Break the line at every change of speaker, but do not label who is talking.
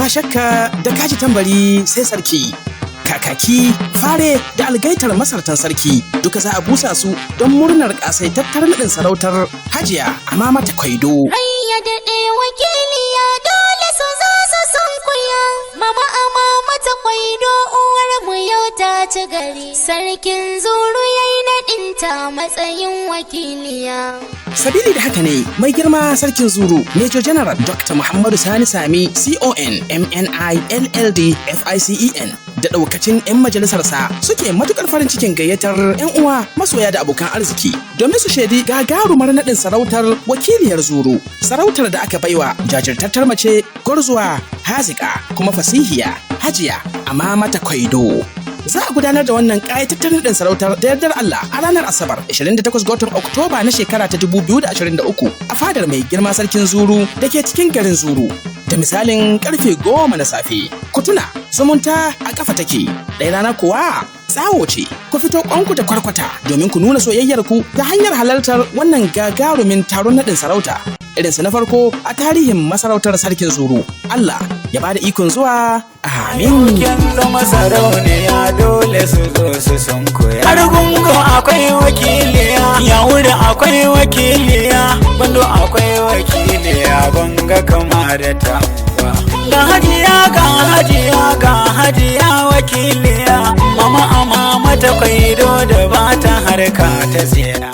Ba shakka da kaji tambari sai sarki. Kakaki, fare da algaitar masartan sarki duka za a busa su don murnar ƙasaitattar naɗin sarautar Hajiya Amamata Kwaido.
Rai ya daɗe wakiliya, dole su zo su sunkuya. Mama Amamata Kwaido, uwar mu yau ta ci gari. Sarkin Zuru yayi naɗinta matsayin wakiliya.
Sabili da haka ne mai girma Sarkin Zuru, Major General Dr. Muhammadu Sani Sami CON MNI LLD FICEN, da daukacin 'yan majalisarsa suke matukar farin cikin gayyatar 'yan uwa, masoya da abokan arziki domin su shaidi gagarumar naɗin sarautar wakiliyar Zuru, sarautar da aka baiwa jajirtattar mace, gwarzuwa, hazika kuma fasihiya, Hajiya Amamata Kwaido. Za a gudanar da wannan ƙayataccen naɗin sarautar da yardar Allah a ranar Asabar 28 ga watan Oktoba na shekara ta 2023 a fadar mai girma Sarkin Zuru da ke cikin garin Zuru, da misalin karfe 10 na safe. Ku tuna, zumunta a kafa take, ɗaya rana kuwa tsawo ce. Ku fito kwanku da kwarkwata domin ku nuna soyayyar ku ta hanyar halartar wannan gagarumin taron naɗin sarauta, irinsa na farko a tarihin masarautar Sarkin Zuru. Allah ya bada ikon zuwa. Amin.
Kin zama sarauniya, dole su zo su sunkuya. Har gungu akwai wakiliya, Yawuri akwai wakiliya, Bando akwai wakiliya, banga kama da ta ba. Ga hajiya, ga hajiya, ga hajiya wakiliya, Mama Amamata Kwaido da ba ta harka ta tsira.